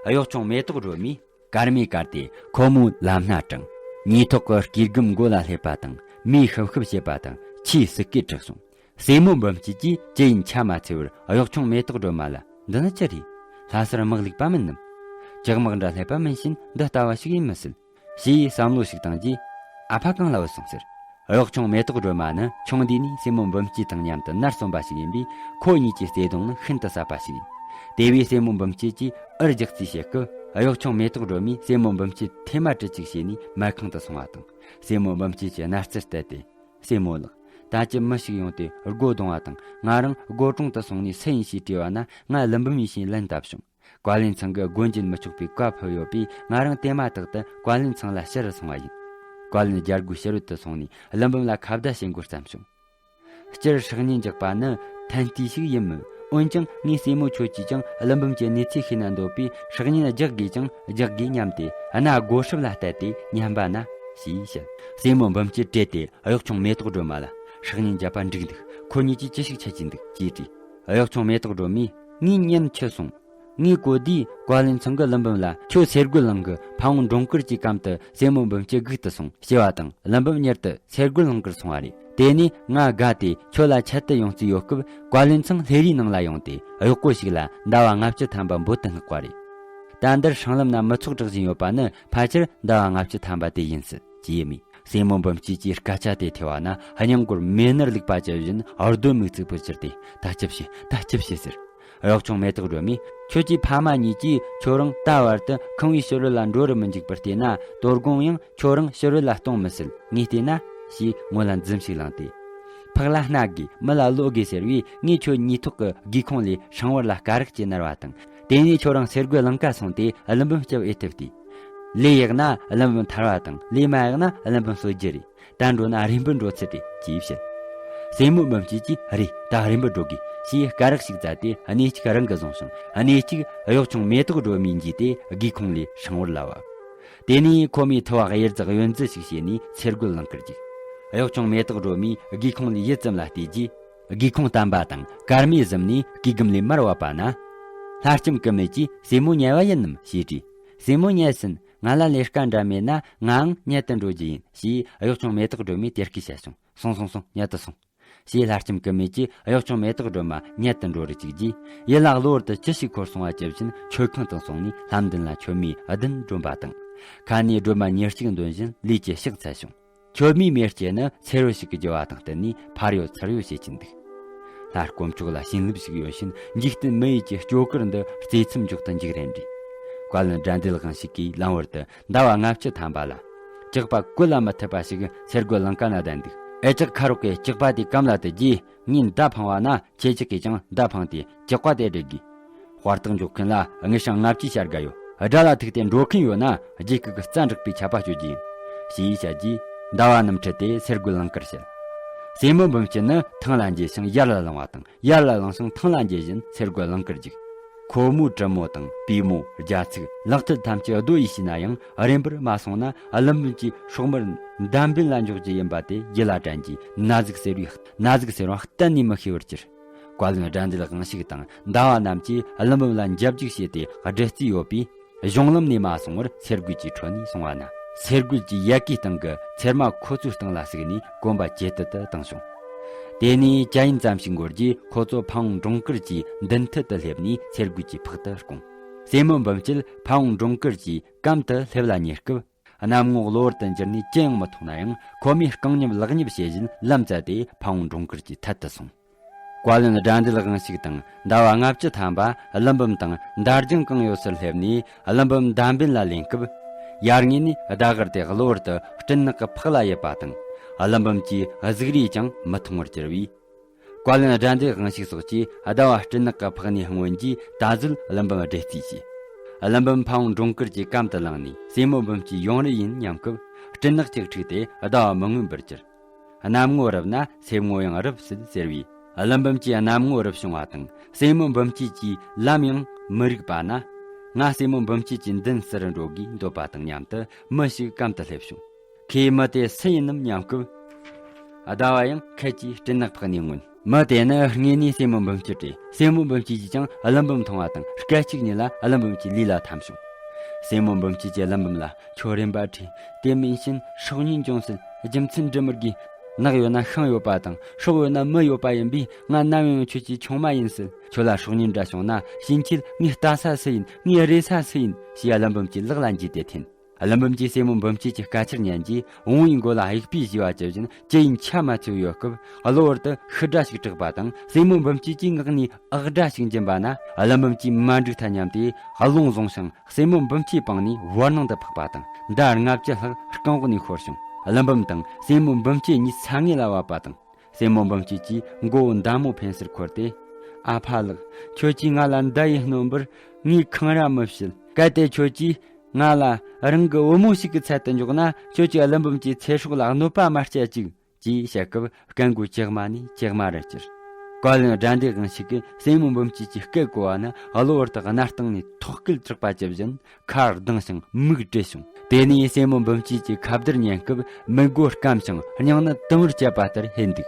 གཡོག་ཆུང་མེ་ཏོག་སྒྲོལ་མས། སྐར་མས་བཀར་ཏེ་ཁོ་མོའི་ལམ་སྣ་དྲངས། ཉེ་ཐོག་གི་སྐྱེ་སྒམ་མགོ་ལ་སླེབས་པ་དང་མིག་ཤུབ་ཤུབ་བྱེད་པ་དང་ཆེས་སྲིད་ཀྱིས་དྲེགས་སོང་། སྲས་མོ་འབུམ་སྐྱིད་ཀྱིས་ཅི་ཡིན་ཆ་མ་འཚལ་བར་གཡོག་ཆུང་མེ་ཏོག་སྒྲོལ་མ་ལ། འདི་ནི་ཅི་རེད། ལྷ་སར་དམག་ལུག་པ་མིན་ནམ། ཇག་དམག་འདྲ་སླེབས་པ་མིན་ཕྱིན་འདི་ལྟ་བ་ཞིག་ཡིན་མི་སྲིད། ཞེས་བསམ་བློ་ཞིག་བཏང་རྗེས། ཨ་ཕ་གང་ལ་བུད་སོང་ཟེར། གཡོག་ཆུང་མེ་ཏོག་སྒྲོལ་མ་ནི་ཆུང་དུས་ནས་སྲས་མོ་འབུམ་སྐྱིད་དང་མཉམ་དུ་ནར་སོན་པ་ཞིག་ཡིན་པས་ཁོ་གཉིས་ཀྱི་བརྩེ་དུང་ནི་ཤིན་ཏུ་ཟབ་པ་ཞིག་ཡིན། དེ་བས་སྲས་མོ་འབུམ་སྐྱིད་ཀྱིས་འུར་རྒྱག་རྩིས་བྱེད་སྐབས་གཡོག་ཆུང་མེ་ཏོག་སྒྲོལ་མས་སྲས་མོ་འབུམ་སྐྱིད་ཐེངས་མ་དྲུག་ཅིག་བྱས་ནས་མལ་ཁང་དུ་སོང་བ་དང་། སྲས་མོ་འབུམ་སྐྱིད་ཀྱི་མནལ་རྩེར་བལྟས་ཏེ། སྲས་མོ་ལགས། ད་ཅི་མི་ཞིག་ཡོང་སྟེ་སྒོ་རྡུང་བ་དང་ང་རང་སྒོ་དྲུང་དུ་སོང་ནས་སུ་ཡིན་ཞེས་དྲིས་པ་ན་ང་ཀླུ་འབུམ་ཡིན་ཞེས་ལན་བཏབ་བྱུང་། བཀའ་བློན་ཚང་གིས་སྒོ་འབྱེད་མི་ཆོག་པའི་བཀའ་ཕབ་ཡོད་པས་ང་རང་དེ་མ་ཐག་ཏུ་བཀའ་བློན་ཚང་ལ་ཕྱིར་སོང་བ་ཡིན། བཀའ་བློན་རྒྱལ་སྒོའི་ཕྱི་རོལ་དུ་སོང་ནས་ཀླུ་འབུམ་ལ་ཁ་བརྡ་བྱེད་འགོ་བརྩམས་བྱུང་། སྤྱིར་སྲེག་བརྙན་རྒྱག་པ་ནི་ཐན་ལྟས་ཤིག་ཡིན་མོད། འོན་ཀྱང་ངའི་སྲས་མོ་ཁྱོད་ཀྱིས་ཀྱང་ཀླུ་འབུམ་གྱི་གནས་ཚུལ་ཤེས་ན་འདོད་པས་སྲེག་བརྙན་རྒྱག་དགོས་ཀྱང་རྒྱག་དགོས་སྙམ་སྟེ་གནའ་སྒོ་སྲབ་ལ་བལྟས་ཏེ་ཉན་པ་ན་ཞེས་བཤད། སྲས་མོ་འབུམ་སྐྱིད་བྲེལ་ཏེ་གཡོག་ཆུང་མེ་ཏོག་སྒྲོལ་མ་ལ་སྲེག་བརྙན་རྒྱབ་པ་འགྲིག་འདུག་ཁོ་གཉིས་ཀྱིས་ཅི་ཞིག་འཆད་ཀྱི་འདུག་ཅེས་དྲིས། གཡོག་ཆུང་མེ་ཏོག་སྒྲོལ་མས་ངའི་གཉེན་འཆི་སོང་། ངའི་གོ་དུས་བཀའ་བློན་ཚང་གིས་ཀླུ་འབུམ་ལ་ཁྱོད་སེར་རྒོད་གླིང་གི་ཕ་བོང་འབྲོང་དཀར་གྱི་གམ་དུ་སྲས་མོ་འབུམ་སྐྱིད་སྒུག་ཏུ་སོང་ཞེས་པ་དང་ཀླུ་འབུམ་མྱུར་དུ་སེར་རྒོད་གླིང་གར་སོང་བ་རེད། དེ་ནས་ང་དགའ་སྟེ་ཁྱོད་ལ་ཆེད་དུ་ཡོང་རྩིས་ཡོད་སྐབས་བཀའ་བློན་ཚང་ལྷས་རའི་ནང་ལ་ཡོང་སྟེ་གཡོག་པོ་ཞིག་ལ་ཟླ་བ་ལྔ་བཅུ་ཐམ་པ་འབོད་དུ་མངགས་པ་རེད། ད་འདིར་སྲང་ལམ་ན་མི་ཚོགས་གྲགས་བཞིན་ཡོད་པ་ནི་ཕལ་ཆེར་ཟླ་བ་ལྔ་བཅུ་ཐམ་པ་དེ་ཡིན་སྲིད་ཅེས་སྨྲས། སྲས་མོ་འབུམ་སྐྱིད་ཀྱིས་སྐད་ཆ་དེ་ཐོས་པ་ན་སྙིང་མགོར་མེ་ནུར་ལུག་པ་ཇི་བཞིན་རྡོ་མིག་ཙིག་པུར་གྱུར་ཏེ། ད་ཅི་བྱེད། ད་ཅི་བྱེད་ཟེར། གཡོག་ཆུང་མེ་ཏོག་སྒྲོལ་མས་ཁྱོད་ཀྱི་ཕ་མ་གཉིས་ཀྱིས་ཁྱོད་རང་ད་བར་དུ་ཁང་བའི་ཕྱི་རོལ་ལ་འགྲོ་རུ་མི་འཇུག་པར་བལྟས་ན། དོ་དགོང་ཡང་ཁྱོད་རང་ཕྱི་རོལ་ལ་གཏོང་མི་སྲིད། ངས་བལྟས་ན། ཞེས་ངོ་ལ་འཛུམ་ཞིག་བསླངས་ཏེ། ཕག་ལ་སྣ་དགོས། མི་ལ་བློ་དགོས་ཟེར་བས། ངས་ཁྱོད་ཉེས་ཐོག་གི་སྒེའུ་ཁུང་ལས་སྲང་བར་ལ་སྐ་རགས་ཅིག་བསྣར་བ་དང་། དེ་ནས་ཁྱོད་རང་སེར་སྒོའི་ལིང་ག་སོང་སྟེ་ཀླུ་འབུམ་སྐྱབས་ཨེ་ཐུབ་སྟེ། ལས་ཡག་ན་ཀླུ་འབུམ་ཐར་བ་དང་། ལས་མ་ཡག་ན་ཀླུ་འབུམ་གསོད་རྒྱུ་རེད། ད་འགྲོ་ན་རེ་འབོད་འགྲོ་ཚུལ་དེ་ཅེས་བཤད། སྲས་མོ་འབུམ་སྐྱིད་ཀྱིས། རེད། ད་རེ་འབོད་འགྲོ་དགོས། ཞེས་སྐ་རགས་ཤིག་བཙལ་ཏེ་སྣེ་གཅིག་རང་གིས་བཟུང་ཞིང་། སྣེ་གཅིག་གཡོག་ཆུང་མེ་ཏོག་སྒྲོལ་མས་འཇུས་ཏེ་སྒེའུ་ཁུང་ལས་སྲང་བར་ལབ་པ། དེ་ནས་ཁོ་མོས་ཐུ་བ་གཡེར་འཛེག་གཡོན་འཛེག་ཞིག་བྱས་ནས་སེར་སྒོའི་ལིང་གར་རྒྱུག། གཡོག་ཆུང་མེ་ཏོག་སྒྲོལ་མས་སྒེའུ་ཁུང་ལས་ཡུད་ཙམ་ལ་བལྟས་རྗེས། སྒེའུ་ཁུང་བསྟན་པ་དང་སྐར་མའི་གཟིམ་ནས་གོས་སྒམ་ལས་མར་བབས་པ་ན། ལྷ་ལྕམ་ཀུ་མུད་ཀྱིས། སྲས་མོ་ཉལ་བ་ཡིན་ནམ་ཞེས་དྲིས། སྲས་མོ་ཉལ་ཟིན། ང་ལ་ལས་ཀ་འདྲ་མེད་ན་ངའང་ཉལ་དུ་འགྲོ་རྒྱུ་ཡིན་ཞེས་གཡོག་ཆུང་མེ་ཏོག་སྒྲོལ་མས་དེ་སྐད་བཤད་བྱུང་། སོང་སོང་སོང་། ཉལ་དུ་སོང་། ཞེས་ལྷ་ལྕམ་ཀུ་མུད་ཀྱིས་གཡོག་ཆུང་མེ་ཏོག་སྒྲོལ་མ་ཉལ་དུ་འགྲོ་རུ་བཅུག་རྗེས། ཡུལ་ལ་གློ་བུར་དུ་ཅི་ཞིག་འཁོར་སོང་བ་ཇི་བཞིན་མཆོད་ཁང་དུ་སོང་ནས་ལྷམ་གདན་ལ་མཆོད་མེ་བདུན་སྒྲོན་པ་དང་། ཁ་ནས་སྒྲོལ་མ་ཉེར་གཅིག་འདོན་བཞིན་ལས་ཀྱི་ཕྱག་འཚལ་བྱུང་། མཆོད་མེའི་མེ་ལྕེ་ནི་མཚེར་རོ་ཞིག་གི་རྒྱུ་བ་དང་བསྟུན་ནས་ཕར་གཡོ་ཚུར་གཡོ་བྱེད་ཀྱིན་འདུག། ལྷ་དཀོན་མཆོག་ལ་བྱིན་རླབས་ཤིག་ཡོད་བཞིན། འཇིག་རྟེན་མི་ཡུལ་གྱི་སྐྱོ་གར་འདི་རྩེ་མཚམས་འཇོག་ཏུ་འཇུག་རན་རེད། བཀའ་བློན་དགྲ་འདུལ་དབང་ཕྱུག་གིས་ལམ་བར་དུ་ཟླ་བ་ལྔ་བཅུ་ཐམ་པ་ལ། ཇག་པ་བཀོལ་ལ་མི་ཐུབ་པ་ཞིག་སེར་སྒོའི་ལིང་ག་ན་བསྡད་འདུག། ཨེ། ཇག་ཁ་རོག་གིས་ཇག་པ་དེ་གམ་ལ་དུད་རྗེས་ངས་མདའ་འཕང་བ་ན། ཁྱེད་ཅག་གིས་ཀྱང་མདའ་འཕངས་ཏེ་ཇག་པ་དེ་བསྒྲལ་དགོས། དཔའ་རྟགས་འཇོག་མཁན་ལ་དངུལ་སྲང་ལྔ་བཅུའི་བྱ་དགའ་ཡོད། དགྲ་ལ་ཐུག་སྟེ་འགྲོ་མཁན་ཡོད་ན་རྗེས་ཁུག་གི་རྩ་འགྲིག་པའི་ཆད་པ་གཅོད་རྒྱུ་ཡིན། ཞེས་བཤད་རྗེས་ཟླ་བ་རྣམས་ཁྲིད་དེ་སེར་སྒོའི་ལིང་གར་བྱེལ། སྲས་མོ་འབུམ་སྐྱིད་ནི་ཐང་ལ་འགྱེལ་ཞིང་ཡར་ལ་ལངས་པ་དང་། ཡར་ལ་ལངས་ཤིང་ཐང་ལ་འགྱེལ་བཞིན་སེར་སྒོའི་ལིང་གར་རྒྱུག། ཁོ་མོའི་དྲིན་མོ་དང་པུས་མོ། རྒྱ་ཚིག། ལག་མཐིལ་ཐམས་ཅད་རྡོ་ཡིས་བྱས་ན་ཡང་རེམ་པར་མ་སོང་ན། ཀླུ་འབུམ་གྱིས་སྲོག་དམར་མདའ་འབེན་ལ་འཇོག་རྒྱུ་ཡིན་པ་དེ་རྒྱུད་ལ་དྲན་རྗེས་ན་ཟུག་སེར་བའི། ན་ཟུག་སེར་བ་གཏན་ནས་མི་ཤེས་པར་གྱུར། བཀའ་བློན་དགྲ་འདུལ་དབང་ཕྱུག་དང་ཟླ་བ་རྣམས་ཀྱིས་ཀླུ་འབུམ་ལ་འཇབ་རྒྱུག་བྱས་ཏེ་བསྒྲལ་རྩིས་ཡོད་པས། གཞུང་ལམ་ནས་མ་སོང་བར་སེར་སྒོ་གྱི་ཁྲོད་ནས་སོང་བ་ན། སེར་སྒོ་གྱི་ཡལ་གའི་སྟེང་གི་ཚེར་མ་ཁོ་ཚོའི་སྟེང་ལ་ཟུག་ནས་གོམ་པ་ཇེ་དལ་དུ་བཏང་བྱུང་། དེ་ནས་ཅ་ཡིན་ཙམ་ཞིག་འགོར་རྗེས་ཁོ་ཚོ་ཕ་བོང་འབྲོང་དཀར་གྱི་མདུན་ཐད་དུ་སླེབས་ནས་སེར་སྒོ་གྱི་ཕག་ཏུ་བསྐུངས། སྲས་མོ་འབུམ་སྐྱིད་ཕ་བོང་འབྲོང་དཀར་གྱི་གམ་དུ་སླེབས་ལ་ཉེ་སྐབས། གནམ་ངོ་གློ་བུར་དུ་འགྱུར་ནས་ཅི་ཡང་མི་མཐོང་ན་ཡང་། ཁོ་མོས་རྐང་མཉམ་ལག་མཉམ་བྱེད་བཞིན་ལམ་བཙལ་ཏེ་ཕ་བོང་འབྲོང་དཀར་གྱི་ཐད་དུ་སོང་། བཀའ་བློན་དགྲ་འདུལ་དབང་ཕྱུག་དང་ཟླ་བ་ལྔ་བཅུ་ཐམ་པ་ཀླུ་འབུམ་དང་འདར་ལྗང་གང་ཡོད་སར་སླེབས་ནས་ཀླུ་འབུམ་མདའ་འབེན་ལ་ལེན་སྐབས། ཡར་ངོས་ནས་ཟླ་གར་དེ་གློ་བུར་དུ་སྤྲིན་ནག་གི་ཕག་ལ་ཡིབ་པ་དང་། ཀླུ་འབུམ་གྱི་གཟུགས་རིས་ཀྱང་མི་མཐོང་བར་གྱུར་བས། བཀའ་བློན་དགྲ་འདུལ་དབང་ཕྱུག་སོགས་ཀྱིས་ཟླ་བ་སྤྲིན་ནག་གི་ཕག་ནས་མངོན་རྗེས་ད་གཟོད་ཀླུ་འབུམ་བསྒྲལ་རྩིས་བྱས། ཀླུ་འབུམ་ཕ་བོང་འབྲོང་དཀར་གྱི་གམ་དུ་ལངས་ནས་སྲས་མོ་འབུམ་སྐྱིད་ཡོང་རེ་ཡིན་སྙམ་སྐབས། སྤྲིན་ནག་ཅིག་འཁྲིགས་ཏེ་ཟླ་བ་མི་མངོན་པར་གྱུར། གནམ་ངོ་རུབ་ན་སེམས་ངོ་ཡང་རུབ་སྲིད་ཟེར་བས། ཀླུ་འབུམ་གྱིས་གནམ་ངོ་རུབ་བྱུང་བ་དང་། སྲས་མོ་འབུམ་སྐྱིད་ཀྱིས་ལམ་ཡང་མི་རིག་པ་ན། ང་སྲས་མོ་འབུམ་སྐྱིད་ཀྱི་མདུན་ཟུར་འགྲོ་དགོས་འདོད་པ་དང་མཉམ་དུ་མི་ཞིག་གམ་དུ་སླེབས་བྱུང་། ཁོས་མི་དེ་སུ་ཡིན་ནམ་སྙམ་སྐབས། ཟླ་བ་ཡང་ཁད་ཀྱིས་སྤྲིན་ནག་ཕག་ནས་མངོན། མི་དེ་ནི་དངོས་གནས་སྲས་མོ་འབུམ་སྐྱིད་རེད། སྲས་མོ་འབུམ་སྐྱིད་ཀྱིས་ཀྱང་ཀླུ་འབུམ་མཐོང་བ་དང་། སྐད་ཅིག་ཉིད་ལ་ཀླུ་འབུམ་གྱི་ལུས་ལ་འཐམས་བྱུང་། སྲས་མོ་འབུམ་སྐྱིད་ཀྱིས་ཀླུ་འབུམ་ལ། ཁྱོད་རེམ་པ་ཁྲིད། དེ་མིན་ཕྱིན་སྲོག་ཉེན་བྱུང་སྲིད། རྒྱུ་མཚན་འདྲི་མི་དགོས། ནགས་ཡོད་ན་ཤིང་ཡོད་པ་དང་། སྲོག་ཡོད་ན་མི་ཡོད་པ་ཡིན་པས། ང་ནམ་ཡང་ཁྱོད་ཀྱི་ཆུང་མ་ཡིན་སྲིད། ཁྱོད་ལ་སྲོག་ཉེན་འདྲ་བྱུང་ན། ཕྱིན་ཆད་ངའི་ལྟ་ས་སུ་ཡིན། ངའི་རེ་ས་སུ་ཡིན། ཞེས་ཀླུ་འབུམ་གྱི་ལག་ལ་འཇུས་ཏེ་འཐེན། ཀླུ་འབུམ་གྱིས་སྲས་མོ་འབུམ་སྐྱིད་ཀྱི་སྐད་ཆར་ཉན་རྗེས། བོང་བུའི་མགོ་ལ་གཡུག་པས་གཞུས་པ་ཇི་བཞིན་ཅི་ཡིན་ཆ་མ་འཚོལ་ཡོད་སྐབས། གློ་བུར་དུ་ཤི་སྒྲ་ཞིག་གྲགས་པ་དང་། སྲས་མོ་འབུམ་སྐྱིད་ཀྱི་ངག་ནས་ཨག་སྒྲ་ཞིག་འབྱིན་པ་ན། ཀླུ་འབུམ་གྱིས་མ་འགྲིག་ཐལ་སྙམ་སྟེ་རླུང་བཟུང་ཞིང་། སྲས་མོ་འབུམ་སྐྱིད་པང་ནས་བར་སྣང་དུ་འཕགས་པ་དང་། མདའ་ལྔ་བཅུ་ལྷག་རྐང་འོག་ནས་ཤོར་བྱུང་། ཀླུ་འབུམ་དང་སྲས་མོ་འབུམ་སྐྱིད་གཉིས་ས་ངོས་ལ་བབས་པ་དང་། སྲས་མོ་འབུམ་སྐྱིད་ཀྱིས་མགོ་བོ་མདའ་མོ་འཕེན་སར་འཁོར་ཏེ། ཨ་ཕ་ལགས། ཁྱོད་ཀྱིས་ང་ལ་མདའ་ཡིས་གནོན་པར་ངས་འཁང་ར་མི་བྱེད། གལ་ཏེ་ཁྱོད་ཀྱིས་ང་ལ་རང་གི་བུ་མོ་ཞིག་གི་ཚད་དུ་འཇོག་ན། ཁྱོད་ཀྱིས་ཀླུ་འབུམ་གྱི་ཚེ་སྲོག་ལ་གནོད་པ་མ་སྐྱེལ་ཅིག། ཅེས་བཤད་སྐབས། སྐད་མགོ་ཇག་མ་ནས་ཇག་མ་རུ་གྱུར། བཀའ་བློན་དགྲ་འདུལ་དབང་ཕྱུག་གིས་སྲས་མོ་འབུམ་སྐྱིད་ཀྱི་སྐད་གོ་བ་ན། གློ་བུར་དུ་སྣར་ཐང་ནས་ཐོག་སྐད་གྲགས་པ་ཇི་བཞིན་ཁ་གདངས་ཤིང་མིག་བགྲད་བྱུང་། དེ་ནས་སྲས་མོ་འབུམ་སྐྱིད་ཀྱི་ཁ་བརྡར་ཉན་སྐབས། མིག་མགོ་སྐམ་ཞིང་སྙིང་ནི་དུམ་བུར་བཅད་པ་ལྟར་ཧེ་འདུག།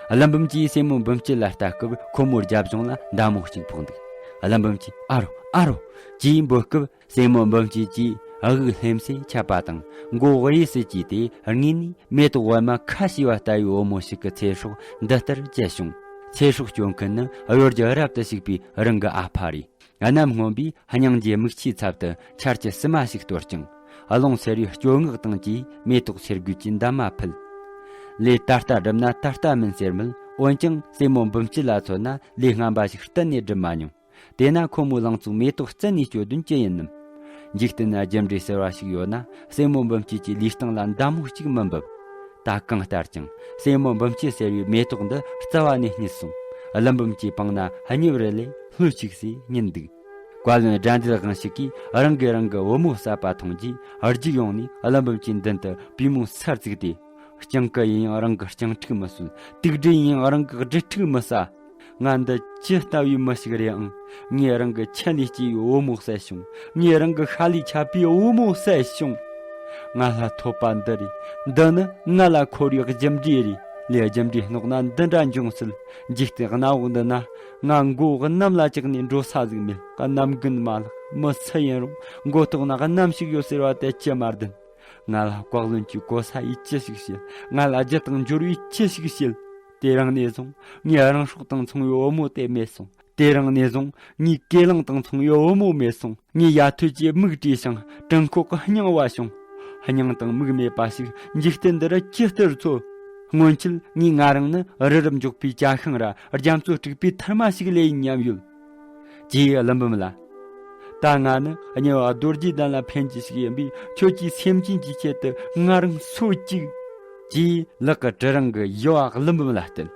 ཀླུ་འབུམ་གྱིས་སྲས་མོ་འབུམ་སྐྱིད་ལ་ལྟ་སྐབས། ཁོ་མོའི་རྒྱབ་ལྗོངས་ལ་མདའ་མོ་གཅིག་ཕོག་འདུག། ཀླུ་འབུམ་གྱིས། ཨ་རོ། ཨ་རོ། ཅེས་འབོད་སྐབས། སྲས་མོ་འབུམ་སྐྱིད་ཀྱིས་དབུགས་ལྷེམ་སེ་ཆད་པ་དང་། མགོ་གཡས་སུ་བཀྱེས་ཏེ། དངོས་ནས་མེ་ཏོག་པད་མ་ཁ་ཕྱེ་བ་ལྟ་བུའི་བུ་མོ་ཞིག་གི་ཚེ་སྲོག་འདི་ལྟར་བཅད་བྱུང་། ཚེ་སྲོག་སྐྱོབ་མཁན་ནི་གཡོ་སྒྱུ་རབ་ཏུ་ཞིག་པའི་རང་གི་ཨ་ཕ་རེད། གནམ་སྔོན་པོས་སྙིང་རྗེའི་མིག་ཆུའི་ཚབ་ཏུ་ཆར་གྱི་བསུ་མ་ཞིག་གཏོར་ཅིང་། རླུང་སེར་བའི་སྐྱོ་ངོགས་དང་བཅས་མེ་ཏོག་སེར་དགུ་གི་འདབ་མ་ཕུལ། ལས་ད་ལྟ་བསྒྲུབས་ན་ད་ལྟ་མིན་ཟེར་མོད། འོན་ཀྱང་སྲས་མོ་འབུམ་སྐྱིད་ལ་མཚོན་ན། ལས་སྔ་བ་ཞིག་གཏན་ནས་བསྒྲུབས་མ་མྱོང་། དེས་ན་ཁོ་མོའི་ལང་ཚོའི་མེ་ཏོག་རྩད་ནས་གཅོད་དོན་ཅི་ཡིན་ནམ། འཇིག་རྟེན་ན་རྒྱུ་འབྲས་ཟེར་བ་ཞིག་ཡོད་ན། སྲས་མོ་འབུམ་སྐྱིད་ཀྱི་ལུས་སྟེང་ལ་མདའ་མོ་གཅིག་མི་འབབ། ད་གང་ལྟར་ཀྱང་སྲས་མོ་འབུམ་སྐྱིད་ཟེར་བའི་མེ་ཏོག་འདི་རྩ་བ་ནས་རྙེད་སོང་། ཀླུ་འབུམ་གྱི་པང་ན་གཉིད་རེ་ལས་ལྷོད་ཅིག་སེ་ཉིན་འདུག། བཀའ་བློན་དགྲ་འདུལ་དབང་ཕྱུག་གིས་རང་གིས་རང་གི་བུ་མོ་བསད་པ་མཐོང་རྗེས་རྒྱུགས་ཡོང་ནས་ཀླུ་འབུམ་གྱི་མདུན་དུ་པུས་མོ་སར་བཙུགས་ཏེ། སྤྱང་ཀི་ཡིན་ཡང་རང་གི་སྤྱང་ཕྲུག་མི་གསོད། དུག་སྦྲུལ་ཡིན་ཡང་རང་གི་སྦྲུལ་ཕྲུག་མི་ཟ། ང་འདི་ཇི་ལྟ་བུའི་མི་ཞིག་རེད་ཨང་། ངས་རང་གི་ཆད་ལས་སྐྱེས་པའི་བུ་མོ་བསད་བྱུང་། ངས་རང་གི་ཤ་ལས་ཆད་པའི་བུ་མོ་བསད་བྱུང་། ང་ལ་ཐོབ་པ་འདི་རེད། འདི་ནི་ང་ལ་འཁོར་བའི་རྒྱུ་འབྲས་རེད། ལས་རྒྱུ་འབྲས་སྣོག་ན་འདི་འདྲ་འབྱུང་སྲིད། འཇིག་རྟེན་གནམ་འོག་འདི་ན་ང་མགོ་བོ་གནམ་ལ་བཅག་ནས་འགྲོ་ས་ཟིག་མེད། གནམ་རྒན་མ་ལགས། མི་སུ་ཡིན་རུང་མགོ་ཐོག་ན་གནམ་ཞིག་ཡོད་ཟེར་བ་དེ་ཅི་མ་བདེན། ང་ལ་བཀའ་བློན་གྱི་གོ་ས་ཡིས་ཅི་ཞིག་བྱེད། ང་ལ་རྒྱུ་དང་འབྱོར་བས་ཅི་ཞིག་བྱེད། དེ་རིང་ནས་བཟུང་ངས་རང་སྲོག་དང་མཚུངས་པའི་བུ་མོ་དེ་མེད་སོང་། དེ་རིང་ནས་བཟུང་ངའི་སྐེ་ལིང་དང་མཚུངས་པའི་བུ་མོ་མེད་སོང་། ངའི་ཡ་ཐོད་ཀྱི་མིག་བྲིས་ཤིང་དྲང་ཁོག་གི་སྙིང་བ་བྱུང་། སྙིང་དང་མིག་མེད་པ་ཞིག་འཇིག་རྟེན་འདི་རུ་ཇི་ལྟར་འཚོ། སྔོན་ཆད་ངས་ང་རང་ནི་རི་རབ་འཇོག་པའི་ཇ་ཤིང་ར་རྒྱ་མཚོ་དཀྲུག་པའི་ཐུར་མ་ཞིག་ལས་ཡིན་སྙམ་ཡོད། ཀྱེ་ཀླུ་འབུམ་ལ། ད་ང་ནི་དམྱལ་བ་རྡོ་རྗེ་གདན་ལ་འཕེན་རྒྱུ་ཞིག་ཡིན་པས། ཁྱོད་ཀྱིས་སེམས་ཅན་གྱི་ཆེད་དུ་ང་རང་གསོད་ཅིག། ཅེས་ལག་གི་གྲི་རིང་གིས་ཡུ་བ་ཀླུ་འབུམ་ལ་གཏད།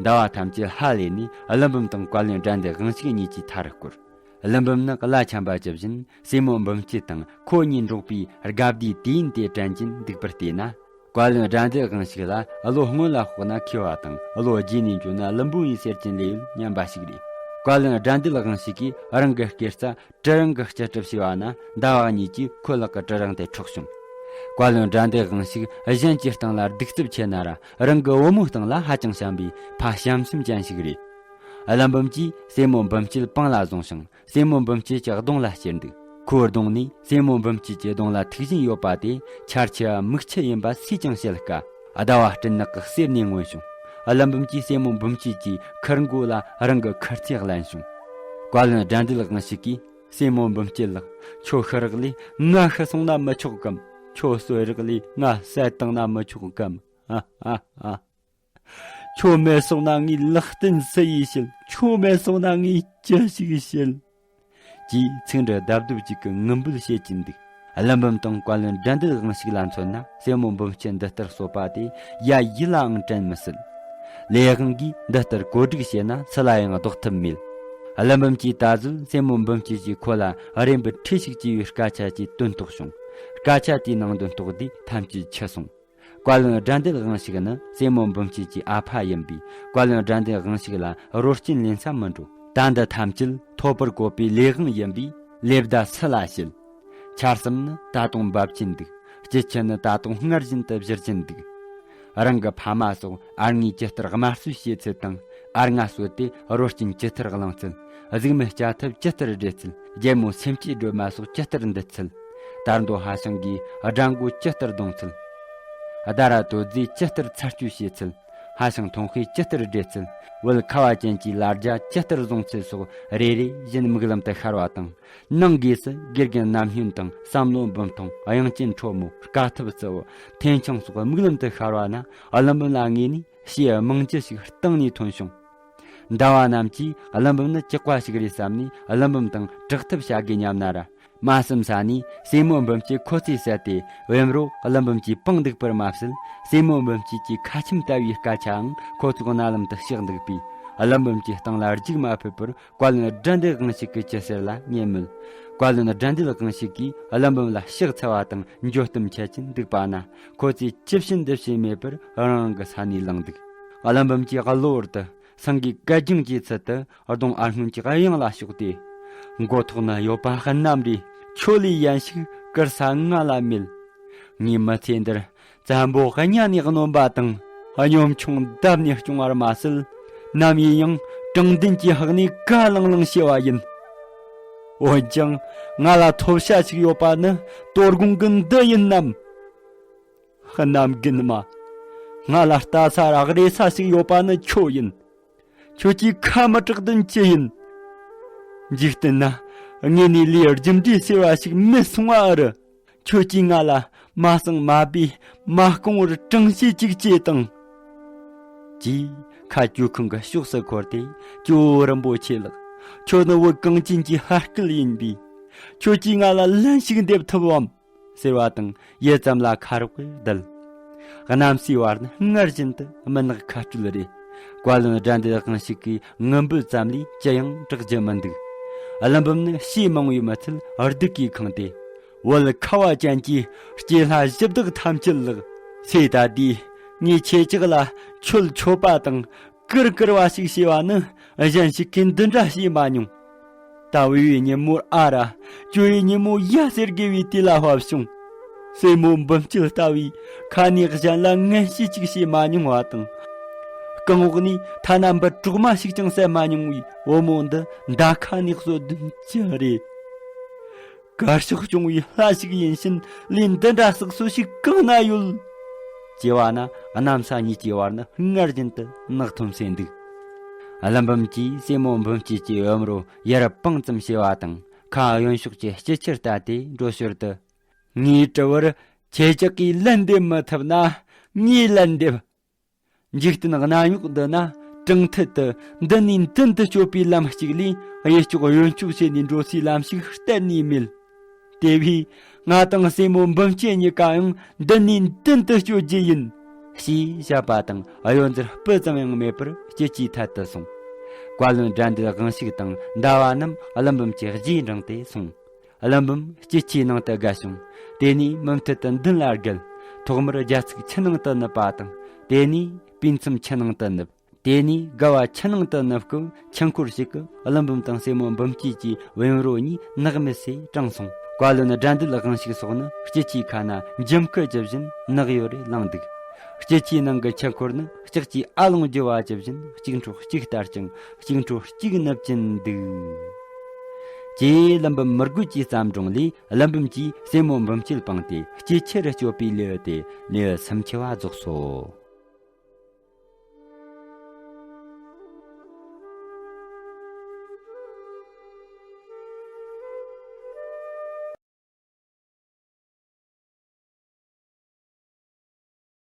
ཟླ་བ་ཐམས་ཅད་ཧ་ལས་ནས་ཀླུ་འབུམ་དང་བཀའ་བློན་དགྲ་འདུལ་དབང་ཕྱུག་གཉིས་ཀྱི་མཐའ་རུ་བསྐོར། ཀླུ་འབུམ་ནི་བླ་ཆེན་པ་ཇི་བཞིན་སྲས་མོ་འབུམ་སྐྱིད་དང་ཁོ་གཉིས་འགྲོགས་པའི་དགའ་བདེའི་དུས་ཡུན་དེ་དྲན་གྱིན་འདུག་པར་བལྟས་ན། བཀའ་བློན་དགྲ་འདུལ་དབང་ཕྱུག་ལ་བློ་སྔོན་ལ་དཔོག་ན་མཁས་པ་དང་བློ་རྗེས་ནས་འཇོག་ན་ཀླུ་འབུམ་པའི་གསེར་གྱི་ལེའུ་སྙམ་པ་ཞིག་རེད། བཀའ་བློན་དགྲ་འདུལ་དབང་ཕྱུག་གིས་རང་གི་སྐེ་རྩ་གྲི་རིང་གིས་སྤྱི་སྒྲུབ་བྱས་པ་ན། ཟླ་བ་གཉིས་ཀྱིས་ཁོའི་ལག་གི་གྲི་རིང་དེ་འཕྲོག་བྱུང་། བཀའ་བློན་དགྲ་འདུལ་དབང་ཕྱུག་གཞན་གྱི་སྟེང་ལ་གདུག་རྩུབ་ཆེ་ན་ར་རང་གི་བུ་མོའི་སྟེང་ལ་ཧ་ཅང་བྱམས་པའི་ཕ་བྱམས་སེམས་ཅན་ཞིག་རེད། ཀླུ་འབུམ་གྱིས་སྲས་མོ་འབུམ་སྐྱིད་པང་ལ་བཟུང་ཞིང་། སྲས་མོ་འབུམ་སྐྱིད་ཀྱི་གདོང་ལ་བསྐྱུར་འདུག། ཁོའི་གདོང་ནས་སྲས་མོ་འབུམ་སྐྱིད་ཀྱི་གདོང་ལ་ཐུགས་བཞིན་ཡོད་པ་དེ་འཆར་ཆེ་བ་མིག་ཆུ་ཡིན་པ་སུས་ཀྱང་བཤད་དཀའ། ཟླ་བ་སྤྲིན་ནག་གི་གསེབ་ནས་མངོན་བྱུང་། ཀླུ་འབུམ་གྱིས་སྲས་མོ་འབུམ་སྐྱིད་ཀྱི་ཁུར་མགོ་ལ་རང་གི་ཁུར་ཚེ་བརླན་བྱུང་། བཀའ་བློན་དགྲ་འདུལ་དབང་ཕྱུག་གིས། སྲས་མོ་འབུམ་སྐྱིད་ལགས། ཁྱོད་ཤི་རག་ལས་ང་ཤི་སོང་ན་མི་ཆོག་གམ། ཁྱོད་གསོན་རག་ལས་ང་བསད་བཏང་ན་མི་ཆོག་གམ། ཨ་ཨ་ཨ། ཁྱོད་མེད་སོང་ན་ངའི་ལག་རྟེན་སུ་ཡིས་བྱེད། ཁྱོད་མེད་སོང་ན་ངས་ཅི་ཞིག་བྱེད། ཅེས་ཚིག་འབྲུ་རྡབ་རྡུབ་ཅིག་གིས་ངུ་འབོད་བྱེད་ཀྱིན་འདུག། ཀླུ་འབུམ་དང་བཀའ་བློན་དགྲ་འདུལ་དབང་ཕྱུག་ལ་མཚོན་ན། སྲས་མོ་འབུམ་སྐྱིད་འདི་ལྟར་གསོད་པ་དེ་ཡ་ཡིད་ལའང་དྲན་མི་སྲིད། ལས་དབང་གིས་འདི་ལྟར་བཀོད་སྒྲིག་བྱས་ན་སུ་ལ་ཡང་ལྡོག་ཐབས་མེད། ཀླུ་འབུམ་གྱིས་ད་གཟོད་སྲས་མོ་འབུམ་སྐྱིད་ཀྱིས་ཁོ་ལ་རེ་འབོད་འཁྲི་ཤིག་ཅེས་པའི་སྐད་ཆ་ཅིག་བཏོན་ཐོག་བྱུང་། སྐད་ཆ་དེའི་ནང་དོན་རྟོགས་དུས་ཐམས་ཅད་འཆི་སོང་། བཀའ་བློན་དགྲ་འདུལ་དབང་ཕྱུག་ནི་སྲས་མོ་འབུམ་སྐྱིད་ཀྱི་ཨ་ཕ་ཡིན་པས། བཀའ་བློན་དགྲ་འདུལ་དབང་ཕྱུག་ལ་རོ་སྐྱིན་ལེན་ས་མི་འགྲོ། ད་འདི་ཐམས་ཅད་ཐོབ་པར་བཀོད་པའི་ལས་དབང་ཡིན་པས། ལེ་བདའ་སུ་ལ་བྱེད། ཆར་ཟམ་ནི་ད་དུང་འབབ་ཀྱིན་འདུག། སྤྱི་ཁྱི་ནི་ད་དུང་སྔར་བཞིན་དུ་བཞུར་གྱིན་འདུག། རང་གི་ཕ་མ་སོགས་ཨར་ངས་ཇི་ལྟར་དམར་གསོད་བྱེད་ཚུལ་དང་། ཨར་ང་གསོད་དེ་རོ་སྐྱིན་ཇི་ལྟར་བླངས་ཚུལ། གཟུགས་མེད་སྐྱ་ཐབས་ཇི་ལྟར་སྦྲེལ་ཚུལ། རྒྱལ་མོ་སེམས་བསྐྱེད་སྒྲོལ་མ་སོགས་ཇི་ལྟར་འདུལ་ཚུལ། དར་མདོ་ཧ་ཤང་གིས་དགྲ་མགོ་ཇི་ལྟར་བརྡུང་ཚུལ། ཨ་ད་ར་དོ་རྫས་ཇི་ལྟར་ཚར་གཅོད་བྱེད་ཚུལ། ཧ་ཤང་ཐོང་ཤེས་ཇི་ལྟར་སྦྲེལ་ཚུལ། བོད་ཁ་བ་ཅན་གྱི་ལ་རྒྱ་ཇི་ལྟར་བཟུང་ཚུལ་སོགས་རེ་རེ་བཞིན་མིག་ལམ་དུ་ཤར་བ་དང་། ནང་སྒོས་སུ་དགེ་རྒན་རྣམ་སྨིན་དང་བསམ་བློ་འབུམ་ཐོང་། དབྱངས་ཅན་ཁྲོ་མོ། དཀའ་ཐུབ་གཙོ་བོ། འཐེན་འཆང་སོགས་མིག་ལམ་དུ་ཤར་བ་ན། ཀླུ་འབུམ་ལ་དངོས་ནས་ཞེ་མང་ཅི་ཞིག་གཏིང་ནས་ཐོན་བྱུང་། ཟླ་བ་རྣམས་ཀྱིས་ཀླུ་འབུམ་ནི་ཅི་བྱ་ཞིག་རེད་བསམ་ནས། ཀླུ་འབུམ་དང་བྲག་ཐབས་བྱ་དགོས་སྙམ་ན་ར། མ་བསམ་ས་ནས་སྲས་མོ་འབུམ་སྐྱིད་ཁོ་ཚོས་བསད་དེ་བེམ་རོ་ཀླུ་འབུམ་གྱི་པང་འདུག་པར་མ་ཟད། སྲས་མོ་འབུམ་སྐྱིད་ཀྱི་ཁ་ཆེམས་ལྟ་བུའི་སྐད་ཆའང་ཁོ་ཚོའི་རྣ་ལམ་དུ་གཤེགས་འདུག་པས། ཀླུ་འབུམ་གྱི་སྟེང་ལ་རྒྱུག་མ་ཕོད་པར། བཀའ་བློན་དགྲ་འདུལ་དབང་ཕྱུག་གི་ཅི་ཟེར་ལ་ཉན་མོད། བཀའ་བློན་དགྲ་འདུལ་དབང་ཕྱུག་གིས་ཀླུ་འབུམ་ལ་ཕྱག་འཚལ་བ་དང་འགྱོད་གཏམ་འཆད་ཀྱིན་འདུག་པ་ན། ཁོ་ཚོས་ཅི་བྱེད་འདི་བྱེད་མེད་པར་རང་རང་གི་ས་ནས་ལངས་འདུག། ཀླུ་འབུམ་གྱིས་གློ་བུར་དུ་སེང་གེའི་སྐད་རྒྱང་གི་ཚུལ་དུ་གདོང་ཨར་སྔོན་གྱི་གཡང་ལ་ཕྱོགས་ཏེ། མགོ་ཐོག་ན་ཡོད་པ་གནམ་རེད། ཁྱོད་ལས་ཡན་ཞིག་བཀུར་ས་ང་ལ་མེད། ངའི་མི་ཚེ་འདིར་བཙན་པོ་གཉའ་ནས་གནོན་པ་དང་གཉོམ་ཆུང་བརྡབ་ནས་སྐྱོང་བར་མ་ཟད། ནམ་ཡིན་ཡང་དྲང་བདེན་གྱི་ཧག་ནས་ཀ་ལང་ལང་བྱས་པ་ཡིན། འོན་ཀྱང་ང་ལ་ཐོབ་བྱ་ཞིག་ཡོད་པ་ནི་དོ་དགོང་གི་འདི་ཡིན་ནམ། གནམ་རྒན་མ། ང་ལ་ལྟ་ས་ར་རེ་ས་ཞིག་ཡོད་པ་ནི་ཁྱོད་ཡིན། ཁྱོད་ཀྱིས་ཁ་མི་གྲག་དོན་ཅི་ཡིན། འཇིག་རྟེན་ན་དངོས་གནས་ལས་རྒྱུ་འབྲས་ཟེར་བ་ཞིག་མེད་སོང་བ་ཨ་རི། ཁྱོད་ཀྱིས་ང་ལ་མ་གསང་མ་སྦས་མ་སྐོང་བར་དྲང་བྱེད་ཅིག་ཅེས་དང་། ཅེས་ཁ་ཇོ་ཁང་གི་ཕྱོགས་སུ་འཁོར་ཏེ་ཇོ་བོ་རིན་པོ་ཆེ་ལགས། ཁྱོད་ནི་བོད་གངས་ཅན་གྱི་ལྷ་སྐལ་ཡིན་པས། ཁྱོད་ཀྱིས་ང་ལ་ལན་ཞིག་འདེབས་ཐུབ་བམ། ཟེར་བ་དང་ཡུད་ཙམ་ལ་ཁ་རོག་གིས་བསྡད། གནམ་སའི་བར་ནི་སྔར་བཞིན་དུ་མུན་ནག་ཁ་སྤྲོད་རེད། བཀའ་བློན་དགྲ་འདུལ་དབང་ཕྱུག་གིས་ངུ་འབོད་ཙམ་ལས་ཅི་ཡང་གྲག་རྒྱུ་མི་འདུག་ཀླུ་འབུམ་ནི་ཕྱིས་མང་བའི་མི་ཚད་སྡུག་གིས་ཁེངས་ཏེ། བོད་ཁ་བ་ཅན་གྱི་སྐྱེས་ལྷ་གཞི་བདག་ཐམས་ཅད་ལགས། ཚེ་ད་ལྟའི་ངས་ཁྱེད་ཅག་ལ་ཆོས་མཆོད་པ་དང་། བཀུར་བཀུར་བ་ཞིག་བྱས་པ་ནི་གཞན་ཞིག་གིས་འདི་འདྲ་བྱས་མ་མྱོང་། ད་བུ་ཡི་ཉིན་མོར་ཨ་ར། ཇོ་ཡི་ཉིན་མོ་ཡ་ཟེར་དགོས་པའི་དུས་ལ་བབ་བྱུང་། སྲས་མོ་འབུམ་སྐྱིད་ལྟ་བུའི་ཁ་ནས་གཞན་ལ་ངན་བྱས་ཅིག་བྱས་མ་མྱོང་བ་དང་། རྐང་འོག་ནས་ཐ་ན་འབུ་གྲོག་མ་ཞིག་ཀྱང་བསད་མ་མྱོང་བའི་བུ་མོ་འདི་མདའ་ཁ་ནས་གསོད་དོན་ཅི་རེད། དཀར་ཕྱོགས་སྐྱོང་བའི་ལྷ་ཞིག་ཡིན་ཕྱིན་ལས་འདི་འདྲ་ཟིག་སོ་ཞིག་གང་ན་ཡོད། ཅེས་པ་ན་གནམ་ས་གཉིས་ཀྱི་བར་ན་སྔར་བཞིན་དུ་ནག་འཐོམས་སེ་འདུག་ཀླུ་འབུམ་གྱིས་སྲས་མོ་འབུམ་སྐྱིད་ཀྱི་བུམ་རོ་ཡར་པང་ཙམ་ཕྱེ་བ་དང་ཁ་གཡོན་ཕྱོགས་ཀྱི་སྐྱི་ཆུར་བལྟས་ཏེ་འགྲོ་ཞོར་དུ། ངའི་དྲི་བར་ཁྱེད་ཅག་གིས་ལན་འདེབས་མི་ཐུབ་ན་ངས་ལན་འདེབས། འཇིག་རྟེན་གནམ་འོག་འདི་ན་གྲངས་ཐད་དུ་འདི་ནས་མདུན་དུ་སྐྱོད་པའི་ལམ་གཅིག་ལས་གཡས་ཕྱོགས་གཡོན་ཕྱོགས་བྱས་ནས་འགྲོ་སའི་ལམ་ཞིག་གཏན་ནས་མེད། དེ་བས་ང་དང་སྲས་མོ་འབུམ་སྐྱིད་གཉིས་ཀ་ཡང་འདི་ནས་མདུན་དུ་སྐྱོད་རྒྱུ་ཡིན། ཞེས་བཤད་པ་དང་གཡོ་འཛེར་སྤུ་ཙམ་ཡང་མེད་པར་སྐྱིད་ཀྱིས་ཐད་དུ་སོང་། བཀའ་བློན་དགྲ་འདུལ་དབང་ཕྱུག་དང་ཟླ་བ་རྣམས་ཀླུ་འབུམ་གྱི་རྗེས་འབྲངས་ཏེ་སོང་། ཀླུ་འབུམ་སྐྱིད་ཆུའི་ནང་དུ་བརྒལ་བྱུང་། དེ་ནས་མུ་མཐུད་དུ་མདུན་ལ་བརྒལ། ཐོག་མར་རྒྱ་ཚིགས་ཆུ་ནང་དུ་ནུབ་པ་དང་། དེ་ནས་སྤུས་མཚམས་ཆུ་ནང་དུ་ནུབ། དེ་ནས་དགའ་བ་ཆུ་ནང་དུ་ནུབ་སྐབས་ཆུ་འཁོར་ཞིག་གིས་ཀླུ་འབུམ་དང་སྲས་མོ་འབུམ་སྐྱིད་ཀྱི་བུམ་རོ་གཉིས་ནག་མེད་སའི་དྲངས་སོང་། བཀའ་བློན་དགྲ་འདུལ་དབང་ཕྱུག་སོགས་ནི་སྐྱིད་ཆུའི་ཁ་ན་འཇམ་སྐུད་ཇི་བཞིན་ནག་ཡོད་རེ་ལངས་འདུག་སྐྱིད་ཆུའི་ནང་གི་ཆུ་འཁོར་ནི་ལྕགས་ཀྱི་ཨ་ལོང་རྒྱུ་བ་ཇི་བཞིན་གཅིག་འཕྲོག་གཅིག་ལྟར་ཅིང་གཅིག་འཕྲོག་གཅིག་ནུབ་ཀྱིན་འདུག་ཅེས་ཀླུ་འབུམ་མི་རྒོད་ཀྱི་བརྩམས་སྒྲུང་ལས། ཀླུ་འབུམ་གྱིས་སྲས་མོ་འབུམ་སྐྱིད་སྤངས་ཏེ་སྐྱིད་ཆུ་རུ་སྐྱོད་པའི་ལེའུ་སྟེ་ལེའུ་སུམ་ཅུ་བ་རྫོགས་སོ།